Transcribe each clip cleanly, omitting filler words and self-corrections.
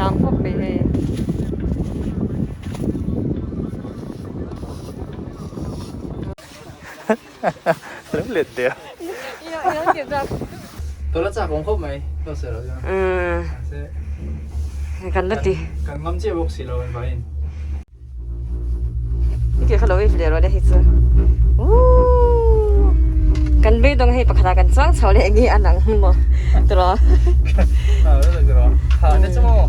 Nuam khawp mai hei. Lo let der. Tola chak awm khawp mai lo sawi lo chuan. Mahse Kan la ti. Kan ngam chiah bawk si lo an vaiin. I ke kha lo ei leh rawh le hei chu. Ooh. Kan beidawng hei pakhat ah kan chuang chho leh enge an ang maw tiraw. Ha lo tak tiraw. Ha ne chu maw.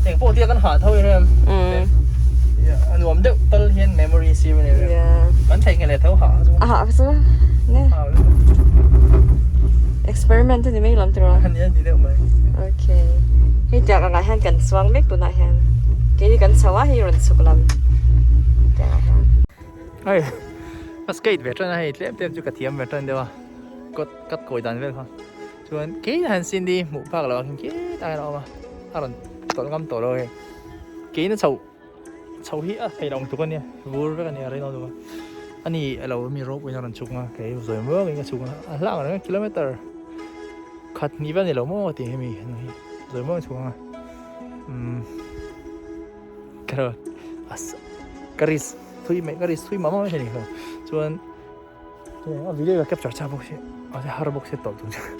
Eng pawh tia kan hah tho i rem. A nuam deuh tal hian memory siam a ni rem. Kan theih nge leh tho hah chu. A hah chu ne. Experiment a ni mai lam tiraw. A ni a ni deuh mai. Okay. Hei tiang angah hian kan chuang mek tunah hian. Keini kan chho a hei rawn chhuk lam tiang ah hian. Hei ka skate ve tan a hei tlem tlem chu ka thiam ve tan deuh a kawt kat kawi dan vel kha chuan keina han Cindy hmuh phak loh ang khi khitah hian a awm a a rawn tawlh ngam tawh lo hei keina chho chho hi a theih loh ang tuk ania vur vek ania rei lo ani alo mi ropui in a rawn chhuk a kei zawi muangin ka chhuk a a hlang reng a kilometer khat hnih vel a ni lo maw tih hemi zawi muangin chhuk ang a umm ka ka risk thui mai ka risk thui mah mah mai thei ni chuan a video ka capture chak bawk si a har bawk si tawlh tur chuan.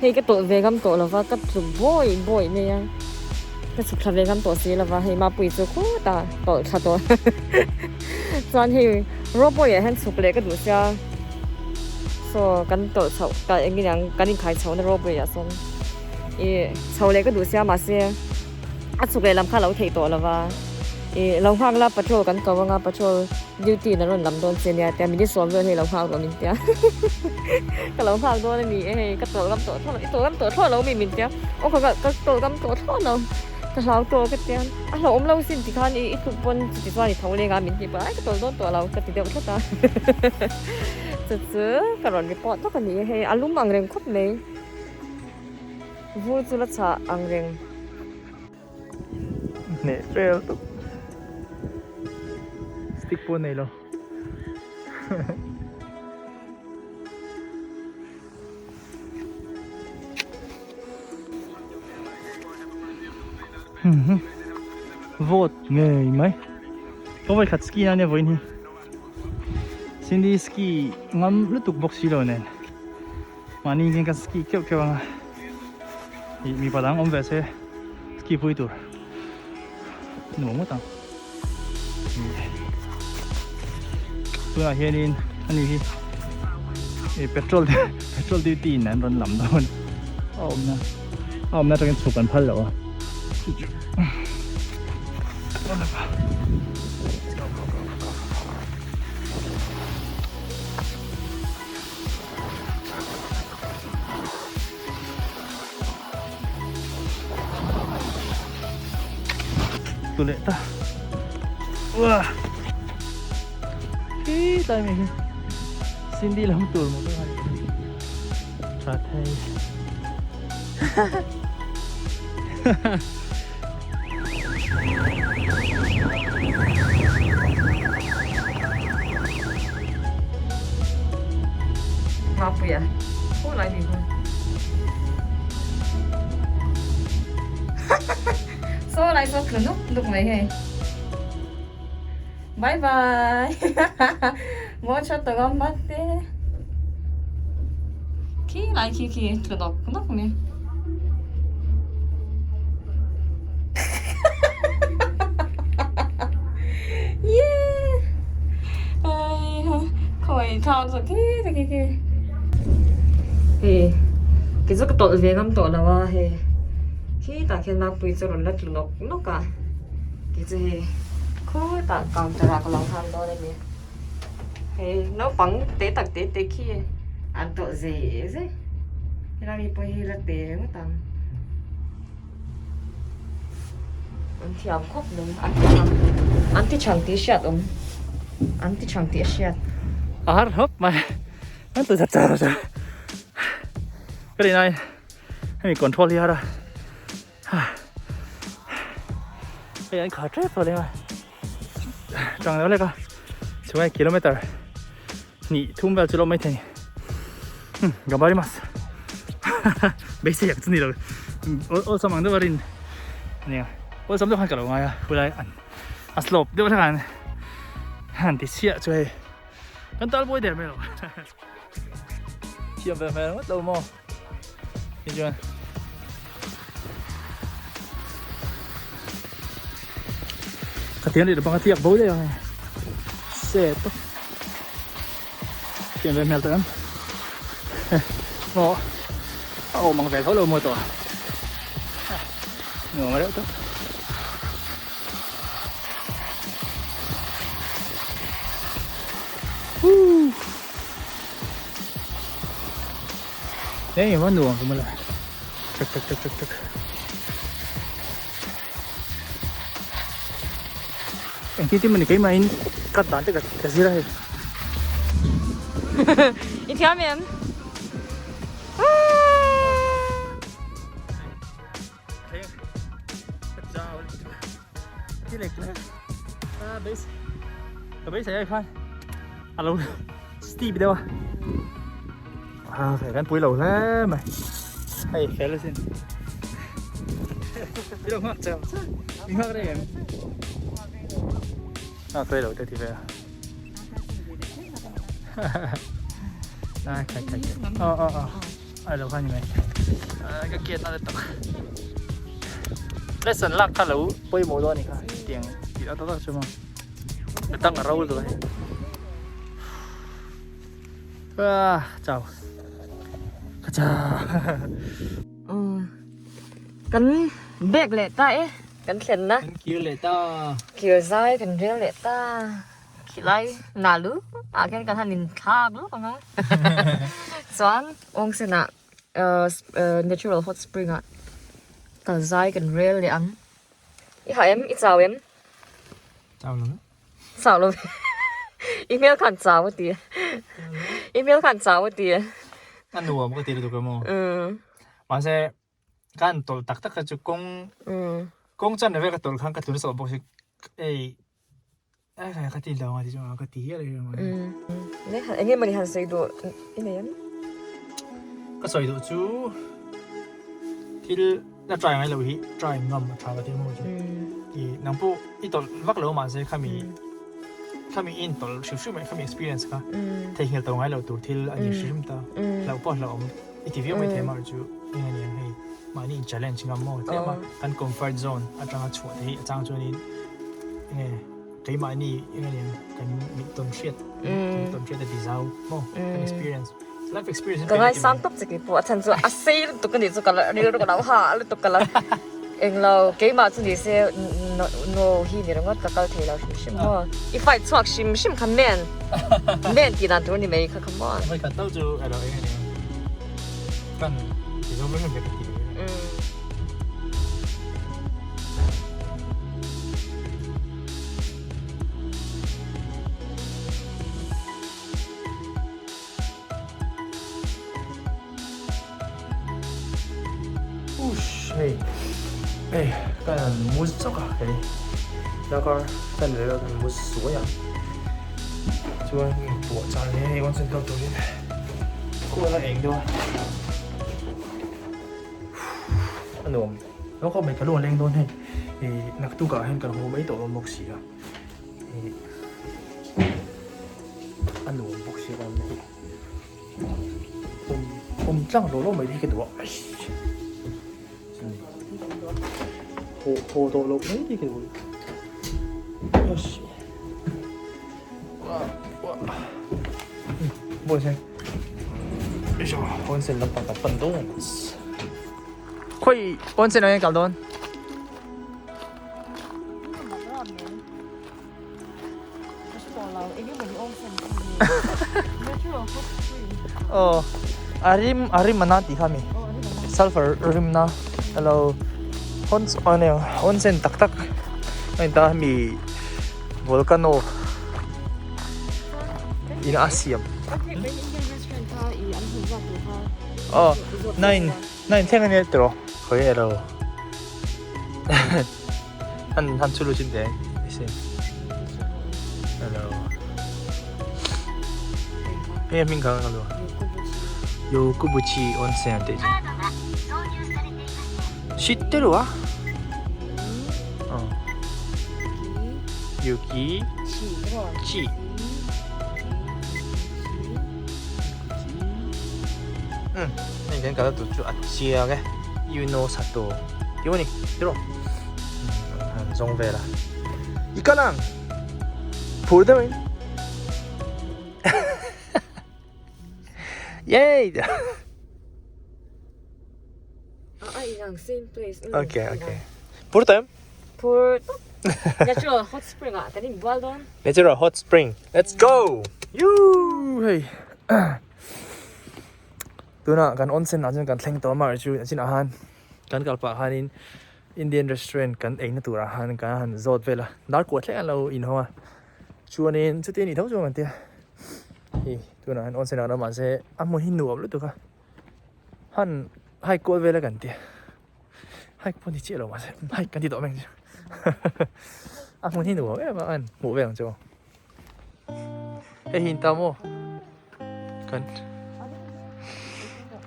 Hei ka tawlh ve ngam tawh lova ka tlu bawi bawi mai a ka chhuk thla ve ngam tawh si lova hei mapui chu khutah tawlh thla tawh chuan hei ropeway ah hian chhuk leh ka duh sia saw kan tawlh chhoh ka eng nge niang kan inkhai chhoh na ropeway ah sawn ih chho leh ka duh sia mahse a chhuk leh lam kha a lo theih tawh lova ih lo nghak la patrol kan ko anga patrol duty in a rawn lam dawn che nia tia minute sawm vel hei lo nghak rawh min tia ka lo nghak dawn a ni e hei ka tawlh ngam tawh thlawt i tawlh ngam tawh thlawt lo mi min tia aw ka ka tawlh ngam tawh thlawt lo ka hlau tawh ka tia a hlauhawm lo sin tikhan i i tluk pawn chuti chuan i tho leng a min tih pawh ai ka tawlh dawn tawh lo ka ti deuh tlat a chu chu ka rawn report lawk a ni e hei a lum ang reng khawp mai. Vur chu la chhah ang reng. Hneh fel tuk. Stick pawh nei lo. Vote ngei mai. Ka vawi khat ski na nia vawiin hi. Cindy ski ngam lutuk bawk si lo nen. Mahni hian ka ski keuh keuh ang a, ih mipa dang awm ve se ski pui tur nuam ngawt ang. Tunah hianin ani hi ih petrol petrol duty in an rawn lam dawn a awmna a awmna atangin chhuk an phal loh a. Tu leh ta Uah Khi tlai mai hi Cindy lam tur maw ka Tha thei Mapuia Hu lai ni hu So lai so tlu nuk nuk mai hei Bye bye Mo cho to gam mat te Khi lai khi khi tlu nok nok mai Yeah Khoi thang chu khi khi khi Hei kei chu ka tawlh ve ngam tawh lo a hei khitah khian mapui chu rawn la tlu nawk nawk a kei chu hei khutah counter ah ka lo nghak dawn a ni hei naupang te tak te te khi an tawlh zeh zeh helai mi pawh hi la te ngawt ang an thiam khawp mai an ti chang an ti chang tih hriat awm an ti chang tih a hriat a har hawp mai an tu char char char ka rin ai hemi control hi har a hei an khar tep tawh leng a chang lo lek a chungai kilometer hnih thum vel chu lo mai thei gambarimas. Beisei ang chu ni lo. Awlsam ang deuh a rin ania. Awlsam deuh khan ka lo ngai a, khulai an a slope deuh hlek an han ti chhiah chu hei. Kan tal buai der mai lo. Thiam ve hmel ngawt lo maw? Ti chuan Ka tiang leh bang a tliak bo daih ang e. Se tawp. Thiam ve hmel tak em. Maw a awm ang ve tho lo maw tawh. Nuam reuh tawp. Woo! Eng emaw nuam ka mawlh a chak chak chak chak chak engtin tin mawni keimahin cut dan te ka zir a hei. I thiam em? Ka beisei ai khan a lo steep deuh a a feh kan pui lo hle mai hei fel asin i lo nghak chau i nghak rei em nghak rei lo te ti ve a a khai khai khai aw aw aw Ai lo kha ni mai. Ka kiat na le tak. Lesson lak kha lo pawimawh dawn a ni kha tiang tih a tak tak chu maw. Ka tang a ro lutuk a hei. Ah chau. Ka chau. Kan bag leh ta e kan thlen na. Kan kir leh ta. Kir zai kan rel leh ta. Khilai na lu ah khian kan han in thlak lawk ang a chuan awngsen ah natural hot spring ah kal zai kan rel leh ang i hah em i chau em chau lo chau lo i hmel khan chau a ti i hmel khan chau a ti a nuam ka ti lutuk em aw mahse kan tawlh tak tak kha chu kawng kawng chan vel ka tawlh khan ka tlun sawh bawk si ei Ka ti lo a ti chuan ka ti hial a rilru a. Ne han enge mawni han sawi duh i nei em? Ka sawi duh chu thil la try ngai lo hi try ngam a tha ka ti maw chu. I nang pawh i tawlh vak lo mahse khami khami i intawlh hrim hrim mai khami experience kha theihnghilh tawh ngai lo tur thil a ni hrim ta. Hlauh pawh hlauh awm i ti viau mai thei mah chu eng a ni ang hei mahni in challenge ngam maw tlem a kan comfort zone atanga chhuah te hi a chang chuanin enge keimahni eng a ni ang kan mit tawn hriat kan tawn hriat a ti zau maw kan experience life experience Ka ngaisang tawp che keipawh a chhan chu a sei lutuk a nih chu ka la rilru ka lo ha lutuk ka la englo keimah chu ni se no hi ni ringawt ka kal thei lo hrim hrim maw i fight chhuak hrim hrim kha men men tih dan tur a ni mai kha come on. Vawikhat tal chu alo eng a ni ang kan ti zo ber ber ka ti. Ush hei hei kan han mu chawk a hei darkar kan rel a kan mu suai a chuan puah char hle hei onsen kal turin khual a eng deuh a a nuam lo khawp mai ka lu a leng dawn hei ih naktuk ah hian kan haw mai tawh dawn bawk si a ih a nuam bawk si a kan hei awm awm tlang hlawh hlawh mai hi ka duh a haw haw tawh loh mai hi ka duh onsen lampang kan pan dawn khawi onsen ah hian kal dawn aw a rim a rim a na tih kha mi sulphur rim na alo onsen tak tak a in ta hemi volcano in a siam aw nine nine thleng a nia tiraw khawi elo han han chu lu chin te sin hello hei hming kha ka lu yokubuchi onsen tih chu. 知ってるわうん雪ち嗯hei kan kal tur chu a chiang e you know sato tih a ni tiraw an zawng vel a i kal ang phur deuh in yay A inang same place okay okay phur tawh em phur tawp natural hot spring ah kan inbual dawn natural hot spring let's go yoo hei tunah kan onsen ah chuan kan thleng tawh a mar chu a chinah khan kan kal pah khanin Indian restaurant kan eina turah khan kan han zawt vel a dar kuah thleng an lo inhawng a chuanin chuti a nih tho chuan kan tia hei tunah hian onsen ah mahse a hmun hi nuam lutuk a. Han hike kual vel a kan ti hike pawh ni chiah lo mahse hike kan ti tawh mai ang chu a hmun hi nuam em a an hmuh vel ang chu hei hi in ta maw kan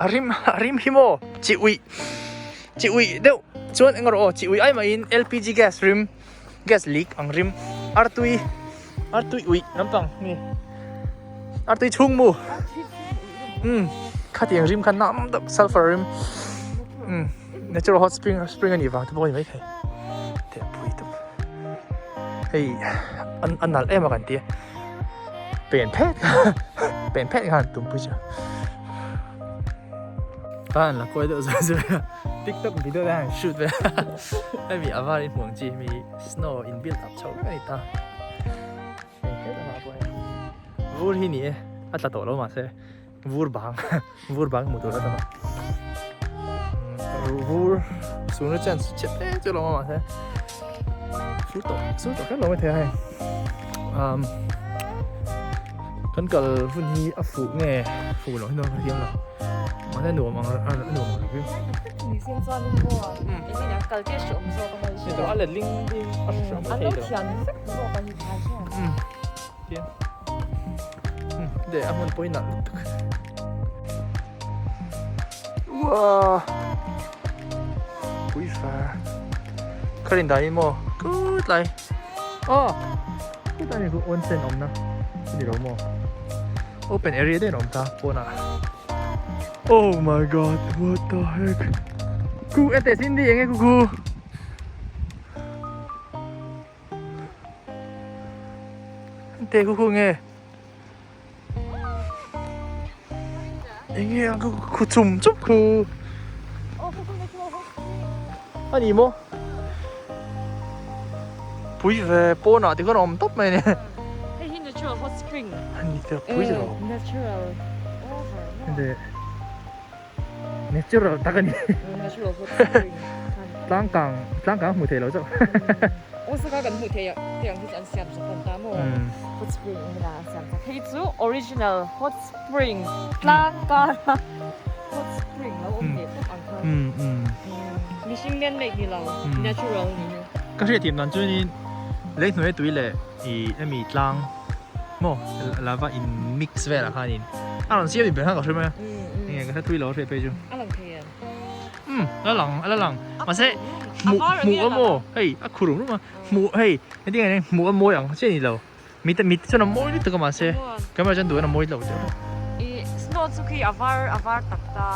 a rim a rim hi maw chi uih chi uih deuh chuan eng erawh aw chi uih ai mahin lpg gas rim gas leak ang rim artui artui uih lampang nge artui chhung mu umm khatiang rim kha nam deuh sulphur rim umm natural hot spring spring a nih vang te pawh a ni maithei teh pui tawp hei an a nalh em a kan tia pen phet pen phet khan tum pui chu a an la kuai deuh zui zui a tiktok video te an shoot vel a hemi a var in hmuh ang chi hemi snow in build up chho vek a ni ta hei helamah pawh hei vur hi ni e a tla tawh lo mahse vur bang vur bang hmuh tur a tam a vur suna chuan su chep em chu lo mahse sur tawh sur tawh kher lo maithei a hei um kan kal hun hi a fuh nge fuh loh hi nuam ka thiam lo mahse nuam ang a nuam ang reng viau a let ling hi a hre hre mai thei lo de a hmun pawhin nalh lutuk uaa pui fa ka rin dan in maw kut lai aw kut lai ni khu onsen awm na ni lo maw open area te in awm ta pawnah oh my god what the heck ku ete sin di enge ku ku Te khu khu nge Enge ang khu khu chum chup khu A ni maw Pui ve pawnah te khan a awm tawp mai ania Hei hi natural hot spring A ni te pui zet lo Natural over Natural tak a ni. Natural hot spring. Tlangkang tlangkang hmuh theih loh chauh. Osaka kan hmuh theih te ang hi chu an siam sak an ta maw. Hot spring eng ila an siam sak. Hei chu original hot spring tlangkang hot spring lo awm ve tawp ang kha. Mihring man made ni lo natural ni hi. Ka hriat thiam dan chuanin lei hnuai tui leh ih hemi tlang maw lava in mix velah khanin a rawn siam ber kha ka hre mai a enge ka hre thui lo a hriat phei chu a lang thei em um a lang a la lang mahse hmuh hmuh a maw hei a khu rum rum a hmuh hei heti ang hian hmuh a mawi ang chiah a ni lo mit mit chuan a mawi lutuk a mahse camera chuan duh in a mawi lo deuh i snow chu khi a var a var tak ta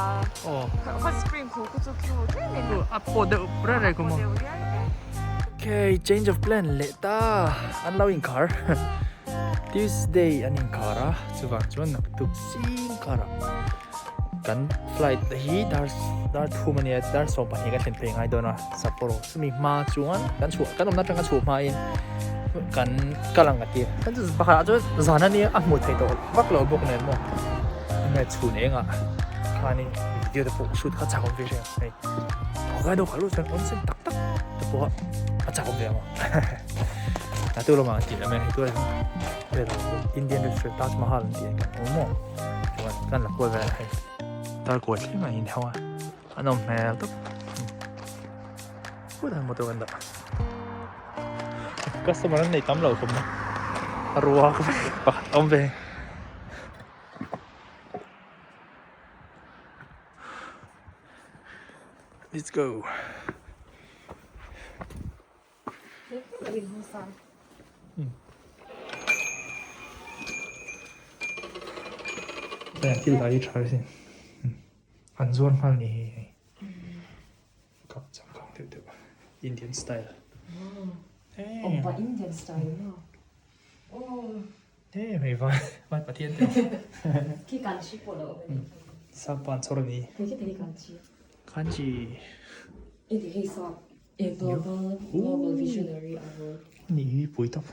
aw hot spring khu khu chu khu tlem in a pawh deuh reng reng khu maw okay change of plan leh ta an lo inkhar Tuesday an inkhar a chuvang chuan naktuk zing karah kan flight hi dar dar thum ania dar 12 kan thlen phei ngai dawn a Sapporo chumi hma chuan kan chhuah kan awmna atanga chhuah hmain kan kal ang ka ti a chuan pakhatah chuan zan ania a hmuh theih tawh vak lo bawk nen maw enge chhun engah khanin video te pawh shoot kha chak awm ve reng hei Hokkaido kha luh chuan onsen tak tak te pawh a chak awm ve ang aw. A tu lamah an tih em hei tu vel Indian restaurant Taj Mahal an tih kan awm maw chuan kan la kual vel hei tar kual thleng a inhauh a an awm hmel tawp put an motor kan dah customer an nei tam lo khawp mai a ruak pakhat a awm ve. Let's go. Thil dah hi tha sin an zuar nghal ni hi hei cup changkang deuh deuh Indian style Oppa Indian style maw Hei hei vai vai pathian te Khi kanchi pawh lo awm a ni Sap pan chhawr a ni Hei khi hei kanchi Kanchi Hei hei sap A global global visionary award Ni hi pui tawp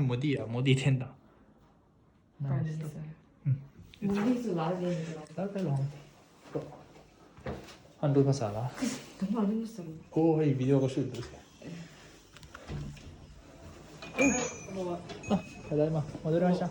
Modi ah Modi then dah Prime Minister Modi chu lar ve ni tawh Lar ve lo An lut hmasa la Kan lut hmasa Oh hei video ka shoot duh che ただいま戻りました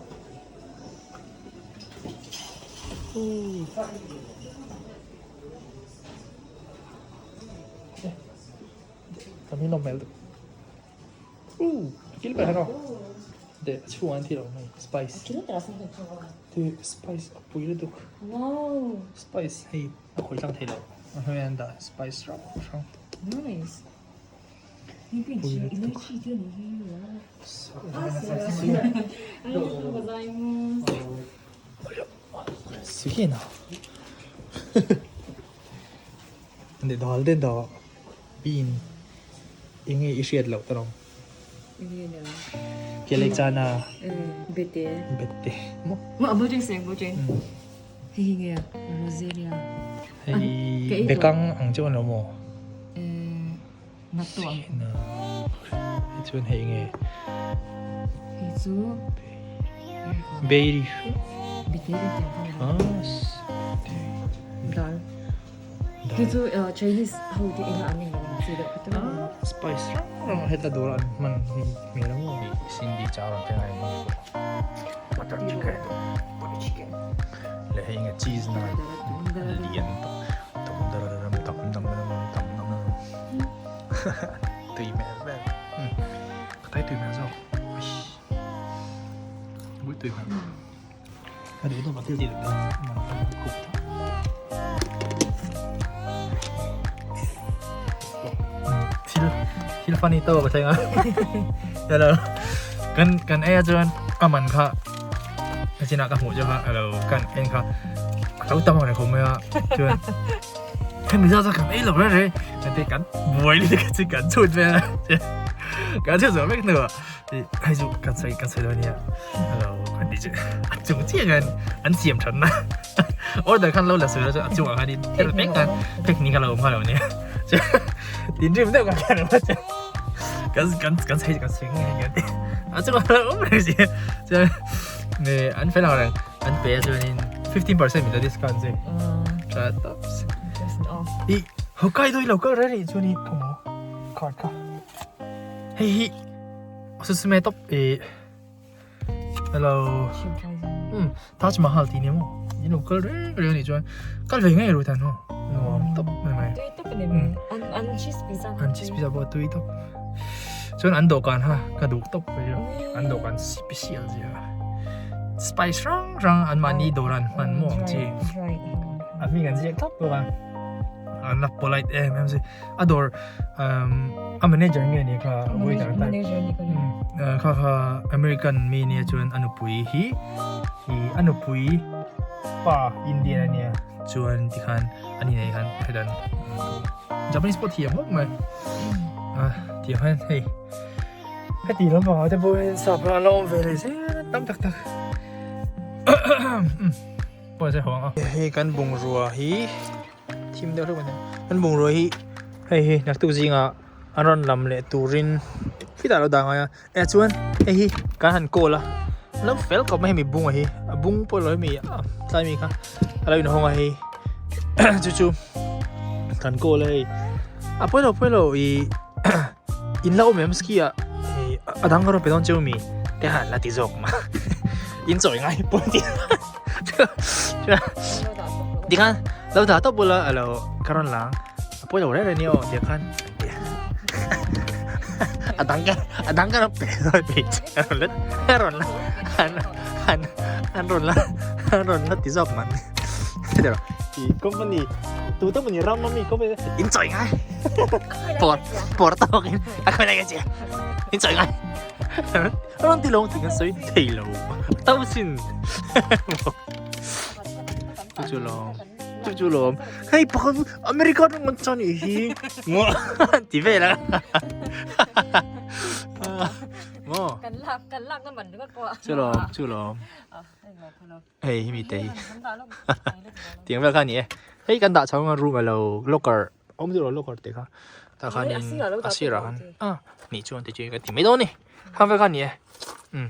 de chhung an thil a awm a ni spice te spice a pui lutuk spice hei a khawih tlang theih loh a hnuaiah an dah spice hrang hrang pui lutuk dal te dah bean eng nge i hriat loh ta rawng. Kelek chana. Bete. Bete. Mo. Mo mo jing seng mo jing. Hei hi nge Roselia. Hei bekang ang chu an lo mo. Na to ang. Na. Hei chuan hei nge. Hei chu. Bay leaf. Bete bete. Ah. Dal. Khi chu Chinese ho te ina an eng ang chi deuh kha chu. Spice hrang hrang heta dawr an hman hi hmel ang maw. Sindhi char ang te ngai ang maw. Butter chicken. Butter chicken. Leh hei enge cheese naan lian tak tam dam dam dam dam dam dam dam tui hmel vel. Ka tai tui hmel zawk. Ui tui hmel. Ka duh tawp a thil tih duh khup thil thil funny tawk a thleng a hello kan kan ei a chuan ka man kha ka chinah ka hmuh chu kha hello kan en kha a lo tam ang reng khawp mai a chuan hemi zat chuan kan ei lo reng reng kan ti kan buai lutuk a chu kan chhut vel a kan chhut zawh vek hnuah Hei chu kan sawi kan sawi dawn nia. Hello kan ti chu a chung chiah khan an siam than na. Order khan lo la sawi lo chu a chungah khan in thil vek khan phek ni kha lo awm kha lo nia. Tin rim deuh khan kan awm a kan kan kan sawi kan sawi nge nge ti. A chungah lo awm reng si. Chuan nge an fel ang reng an pe a chuanin 15% min la discount zui. Tha tawp. I Hokkaido i lo kal reng reng chuanin awmaw card kha. Hei hi Susume top e hello Taj Mahal ti ni mo in lo kal reng reng ni chuan kal ve ngei ru tan ho nuam top mai mai tui top ni mai an an cheese pizza an cheese pizza pawh tui top chuan an dawhkan ha ka duh top mai chu an dawhkan special zia spice hrang hrang an mahni dawr an hman maw ang chi a hming an ziak thlap bawk a an la polite em em si a dawr a manager nge ni kha waiter type manager ni ka ni kha kha American mi nia chuan a nupui hi hi a nupui pa Indian ania chuan tikhan ani nei khan hedan Japanese pawh thiam khawp mai a tiang hian hei heti lampangah te pawh hian sap an la awm ve leh zel tam tak tak pawh se hawng a hei kan bungrua hi Thim deuh hlek a ni. An bungrua hi hei hi naktuk zingah an rawn lam leh turin khitah a lo dah ngai a. Eh chuan hei hi kan han call a lo fel khawp mai hemi bunga hi a bung pawh lo hemi tlai mi kha a lo inhawng a hei chu chu kan call a hei a pawi lo pawi lo ih in la awm em ski ah ih a dang ka rawn pe dawn cheu mi te han la ti zawk mah in chawi ngai pawh ti. Tikhan lo dah tawp bula alo ka rawn lang a pawi lo reng reng nia aw tiang khan a dang ka a dang ka rawn pe dawn mai che a rawn la a rawn la an an an rawn la an rawn la ti zawk man i company. Tu te mawni ram ami khawp in chawi ngai pawr pawr tawk in a khawi lai ka che in chawi ngai rawn ti lawng tih kan sawi thei lo to sin chu chu lawm chu chu lawm hei pakhat America ram kan chuan nih hi ti vel a maw kan lak kan lak na man ringawt pawh chu lawm chu lawm Hei hi mi te hi tiang vel kha a ni e hei kan dah chho anga room alo locker awm deuh lo locker te kha tah khanin a sirah khan a nih chuan ti chu kan ti mai dawn a ni khang vel kha a ni e umm.